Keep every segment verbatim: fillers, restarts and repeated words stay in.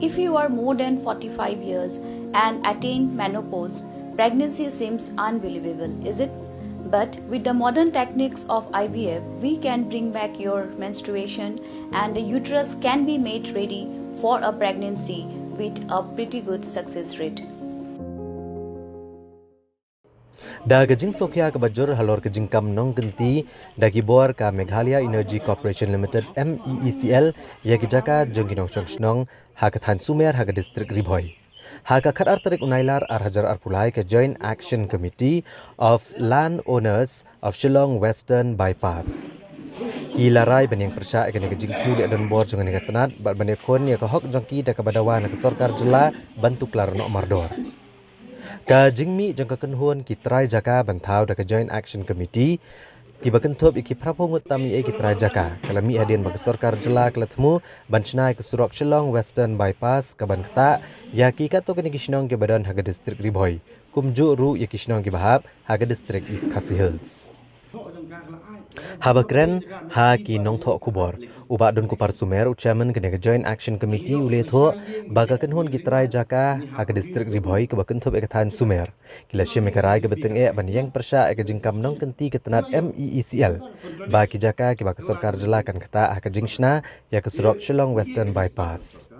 If you are more than forty-five years and attain menopause, pregnancy seems unbelievable, is it? But with the modern techniques of I V F, we can bring back your menstruation and the uterus can be made ready for a pregnancy with a pretty good success rate. Da ka jingsngewkhia kaba jur halor ka jingkam nongkynti da ki bor ka Meghalaya Energy Corporation Limited, M E E C L, ïa ki jaka jong ki nongshong shnong ha ka thaiñ Sumer ha ka distrik Ri Bhoi. Ha ka khatar tarik u Nailar ar hajar arphew lai, ka Joint Action Committee of Land Owners of Shillong Western Bypass, ki la rai ban ïeng pyrshah ïa kane ka jingthmu leh donbor jong kane ka tnat bad ban ïakhun ïa ka hok jong ki da kaba dawa na ka sorkar jylla ban tuklar noh mardor. Ka jingmih jong ka kynhun ki trai jaka ban thaw da ka Joint Action Committee kiba kynthup ïa ki phraphew ngut tam ïa ki trai jaka ka la mih hadien ba ka sorkar jylla ka la thmu ban shna ïa ka surok Shillong Western Bypass kaban ktah ïa ki katto katne ki shnong kiba don ha ka distrik Ri Bhoi, kumjuh ruh ïa ki shnong kiba hap ha ka distrik East Khasi Hills. Haba kren ha ki nongthoh khubor, u Bah Donkupar Sumer, u Chairman kane ka Joint Action Committee, u la ïathuh ba ka kynhun ki trai jaka ha ka distrik Ri Bhoi kaba kynthup ïa ka thaiñ Sumer, ki la shim ïa ka rai kaba tyngeh ban ïeng pyrshah ïa ka jingkam nongkynti ka tnat M E E C L, ba ki jaka kiba ka sorkar jylla kan ktah ha ka jingshna ïa ka surok Shillong Western Bypass.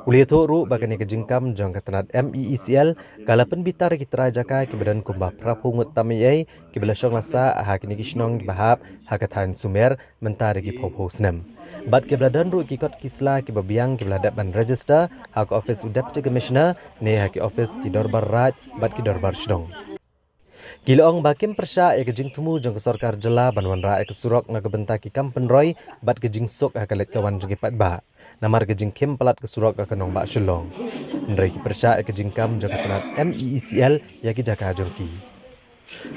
U la ïathuh ruh ba kane ka jingkam jong ka tnat M E E C L ka la pynbitar ïa ki trai jaka kiba don kumba phraphew ngut tam ïa kiba la shong la sah ha kine ki shnong kiba hap ha ka thaiñ Sumer mynta da ki phew phew snem. Bad kiba la don ruh ki kot ki sla kiba biang kiba la dep ban register ha ka office u Deputy Commissioner ne ha ki office ki dorbar raid bad ki dorbar shnong. Ki la ong ba kim pyrshah ïa ka jingthmu jong ka sorkar jylla ban wanrah ïa ka surok na ka bynta ki kam pynroi bad ka jingsuk ha ka leit ka wan jong ki paidbah, namar ka jingkhim palat ka surok ha ka nongbah Shillong. Hynrei ki pyrshah ïa ka jingkam jong ka tnat M E E C L ïa ki jaka jong ki.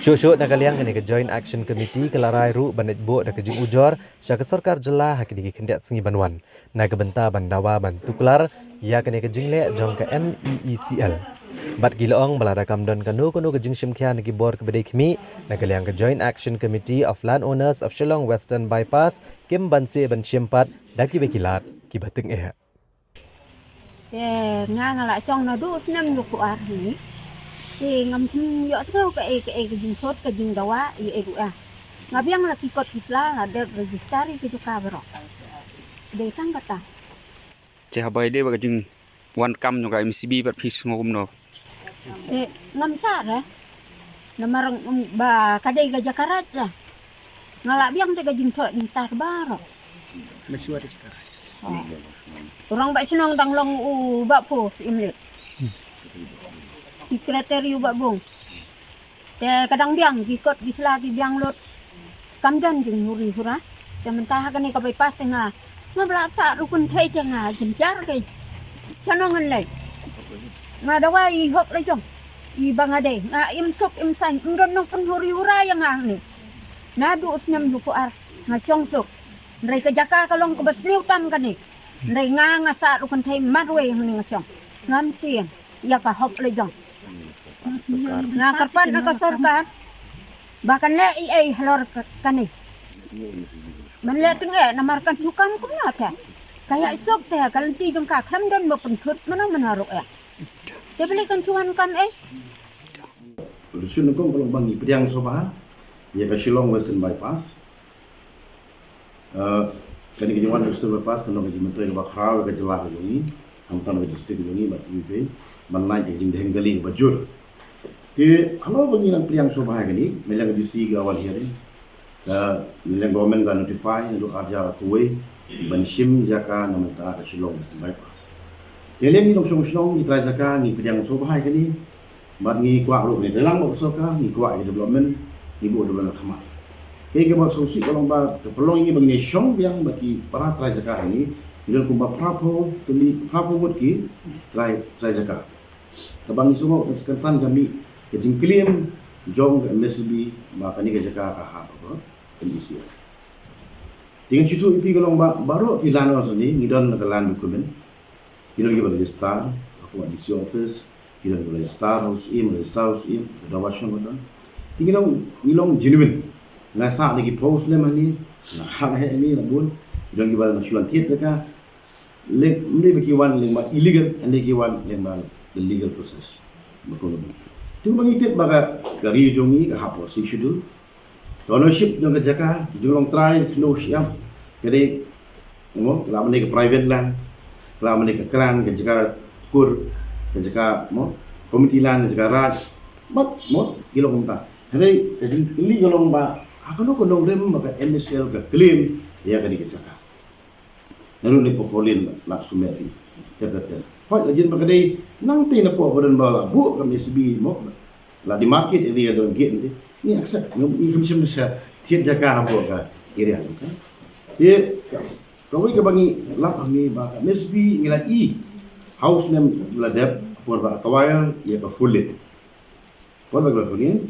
Shuh shuh na ka liang kane ka Joint Action Committee ka la rai ruh ban leit buh da ka jingujor sha ka sorkar jylla ha kine ki khyndiat sngi ban wan na ka bynta ban dawa ban tuklar ïa kane ka jingleh jong ka M E E C L. Bad ki la ong ba lada kam don kano kano ka jingshim khia na ki bor kiba dei khmih, na ka liang ka Joint Action Committee of Land Owners of Shillong Western Bypass kim banse ban shim pat da kiba ki lad kiba tyngeh. Te nga nga la shong naduh snem hynñiewphew ar hi. Te ngam shym ïohsngew kaei kaei ka jingthut ka jingdawa ïa ei ruh ïa. Nga biang la ki kot ki sla la dep register ïa ki jaka baroh. Dei tang kata. Te haba ïadei bad ka jingwan kam jong ka M E C B bad phi sngew kumno? Eh, ngam shah re. Namar, mm, ba ka dei ka jaka raid re. Nga la biang te ka jingthoh jingtar baroh. Mashwar jaka raid. Oh. Orang ba shnong dang long u Bah Phu Syiem Lit. Secretary u Bah Bung. Te ka dang biang ki kot ki sla ki biang lut. Kam don jinghuri hura. Te mynta ha kane ka bypass te nga, nga ba la sah ruh kynthei te nga jynjar ke. Shano ngan leit? Nga dawa i hok la jong i ba nga dei, nga im suk im saiñ, ym don nongpynhuri hura ïa nga hangne. Naduh u snem hynñiewphew ar nga shong suk. Hynrei ka jaka ka long kaba sniew tam kane. Hynrei nga, nga sah ruh kynthei marwei hangne nga shong. Ngam tieng ïa ka hok la jong. Nga kyrpad na ka sorkar ba kan leh ei ei halor ka, kane. Ban leh tyngeh namar kan shu kam kumno te. Ka ïa suk te ka lynti jong ka khlem don ba pynthut mano mano ruh ïa. Te balei kan shu wan kam ei. Rusin nyngkong ka long ba ngi pdiang sngewbha ïa ka Shillong Western Bypass. Eh, kane ka jingwan ka Western Bypass ka long ka jingmyntoi kaba khraw ïa ka jylla ka jong ngi, khamtam ka district ka jong ngi bad kiwei ban lait ïa ka jingdheng kali kaba jur. Te halor ba ngi nang pdiang sngewbha ïa kane, na liang ka D C ka wan hearing, ka na liang government ka notify naduh arhajar arphew wei ban shim jaka na mynta ka Shillong Western Bypass. Te liang ngi nongshong shnong ngi trai jaka ngi pdiang sngewbha ïa kane. Bad ngi kwah ruh ngi dei lang bad sorkar, ngi kwah ïa development, ngi buh development khmat. Te kaba sngewsih ka long ba ka pynlong ïa ngi ba ngin shong biang bad ki para trai jaka hangne, ngi don kumba phraphew tylli, phraphew ngut ki trai, trai jaka. Kaba ngi sngewthuh ka kynsan ka mih ka jingclaim jong ka M S B ba kane ka jaka ka hap ka M E C L. Te ngan shu ïathuh ïa phi ka long ba baroh ki land owners hangne ngi don ka land document. Ki don kiba register ha ka D C office, ki don kiba register ha u Syiem, register ha u Syiem, ka dawa shong ka don. Te ngi long, ngi long genuine. Nga sah da ki phew snem hangne, nga hap heh hangne, nga bun. Ki don kiba la shu wan thied da ka. Leng, ym dei ba ki wan lyngba illegal, hynrei ki wan lyngba the legal process. Ba kumno. Te ba ngi tip ba ka, ka ri jong ngi ka hap hapoh Sixth Schedule. Ka ownership jong ka jaka, jong long trai, kano shi ap. Ka dei, mo, la mane ka private land, la mane ka clan, ka jaka kur, ka jaka, mo, community land, ka jaka raj. Bad, mo, ki long kumta. Hynrei, ka jingkylli ka long ba, ha kano ka nongrim ba ka M S L ka claim ïa kane ka jaka. Naduh ne four lane la sumar hi. Ter ter ter. Hooid, la jin ba ka dei nangta napoh ba don ba la buh ka M S B, mo. La demarcate area don gate ni. Ngi accept, ngi, ngi kham shym sha thied jaka hapoh ka area, okay? Te ka, kawei kaba ngi lap hangne ba ka M S B ngi la i house name la dep por ba acquire ïa ka four lane. Por ba ka four lane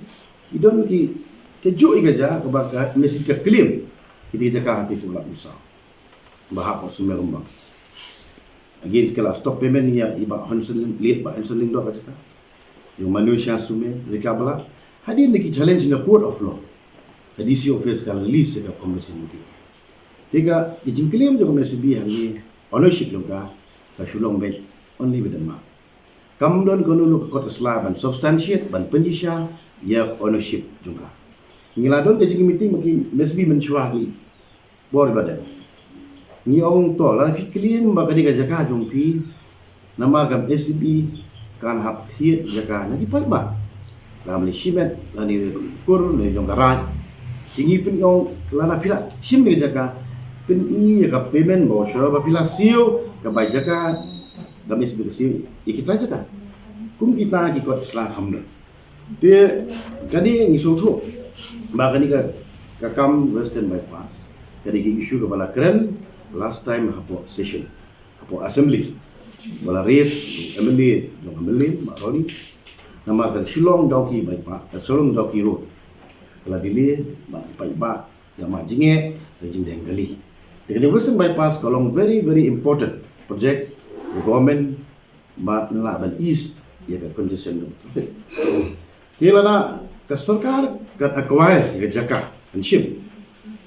i don ki, kajuh ïa ka jaka kaba ka M S B ka claim. Kita ki jaka ha ki pulak musa. Ba hap ka sumar rumbang. Again, ka la stop payment ïa i Bah Hanson Lyng-, late Bah Hanson Lyngdoh ka jaka. Ïa u Manusia Sumar, Rika Bala. Hadien ki challenge in a court of law. Ka D C office ka release ïa ka compensation notice. Te ka, ka jingclaim jong ka M S B hangne, ownership jong ka, ka shu long beit only with the mark. Kam don kano kano ka kot ka sla ban substantiate, ban pynshisha ïa ka ownership jong ka. Ngi la don ka jingmeeting bad ki M S B mynshuwa, ki bor ba dei. Ngi ong to, lada phi claim ba ka dei ka jaka jong phi, namar ka M S B kan hap thied jaka na ki paidbah. La mane shimet, la ne kur, ne jong ka raj. Te ngi pyn-ong, lada phi la shim ne jaka, pyni ïa ka payment voucher ba phi la siew, ka bai jaka, ka M S B ka siew ïa kita jaka. Kum kita ki kot sla kham don. Te kane ngi sngewthuh ba kane ka, ka kam Western Bypass, kane ka issue kaba la kren last time hapoh session, hapoh assembly, ba la raise M L A jong M L A, Bah Ronnie. Namar ka Shillong Dawki Bypass, ka Shillong Dawki Road, ka la delay ba ki paidbah ïa ma jingeh, ka jingdeng kali. Te kane Western Bypass ka long very, very important project ka government ba ngi lah ban ease ïa ka congestion jong traffic. Te lada ka sorkar kan acquire ïa ka jaka, kan shim,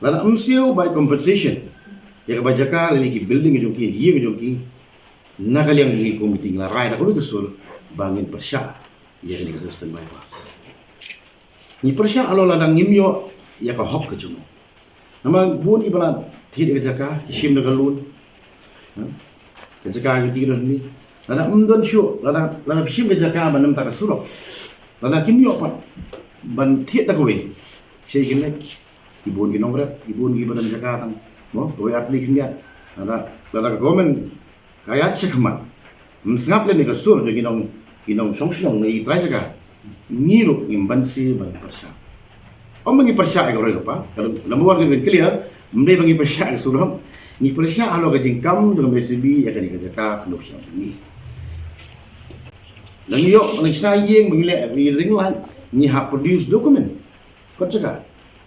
lada ym siew bai compensation ïa ka bai jaka lane ki building jong ki, ïing jong ki, na ka liang jong ngi kum ki ngi la rai da kawei ka sur ba ngin pyrshah ïa kane ka Western Bypass. Ngi pyrshah halor lada ngim ïoh ïa ka hok ka jong ngi. Namar bun kiba la thied ïa ka jaka, ki shim da ka loan. Ha? Ka jaka ki thied da loan ni. Lada ym don shuh, lada, lada phi shim ka jaka ban ym ta ka surok, lada kim ïoh pat ban thied da kawei, shei kin leh. Ki bun ki nongrep, ki bun kiba don jaka tang, mo, kawei ar tylli khyndiat. Lada, lada ka government ka ïaid shakhmat, ym sngap lem ïa ka sur jong ki nong, ki nongshong shnong ne ki trai jaka, ngi ruh ngim banse ban pyrshah. Ym ba ngi pyrshah ïa ka roi ka par, ka number one ka dei ban clear, ym dei ba ngi pyrshah ïa ka sur, ngi pyrshah halor ka jingkam jong ka M S B ïa kane ka jaka kano sha ngi. Lada ngi ïoh, lada ngi shna ïing ba ngi leh ring light, ngi hap produce document. Kot jaka.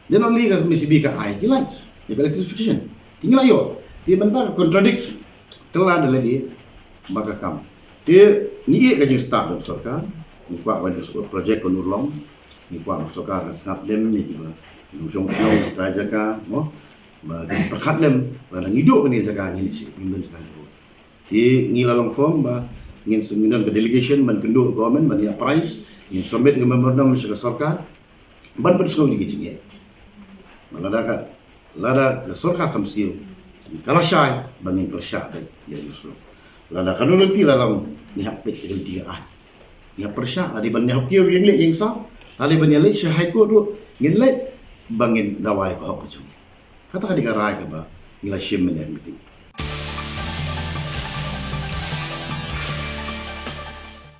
Then only ka M S B ka ai ki light, ïa ka electrification. Te ngi la ïoh. Te mynta ka contradict. Kylla da lade ba ka kam. Te ngi ïeh ka jingstad jong sorkar. Ngi kwah ban ïoh project ka nurlong. Ngi kwah ba sorkar kan sngap lem ïa kiba nongshong shnong, trai jaka, mo. Ba kin pyrkhat lem, lada ngi duh kane jaka ngin ïeh sha, ngin don jaka jong ngi. Te ngi la long firm ba ngin, ngin don ka delegation ban kynduh government ban ïa apprise, ngin submit ka memorandum sha ka sorkar ban pynsngew ïa ki jingeh. Ba lada ka, lada ka sorkar kam siew, ka lashai ba ngin pyrshah beit ïa ka sur. Lada kano lynti la long, ngi hap peit ka lynti ka aiñ. Ngi hap pyrshah, lada ban ïa hok ïa ïing leh ïing saw, lada ban ïa leit sha High Court ruh ngin leit ba ngin dawa ïa ka hok ka jong ngi. Kata ka dei ka rai kaba ngi la shim mynne ha meeting.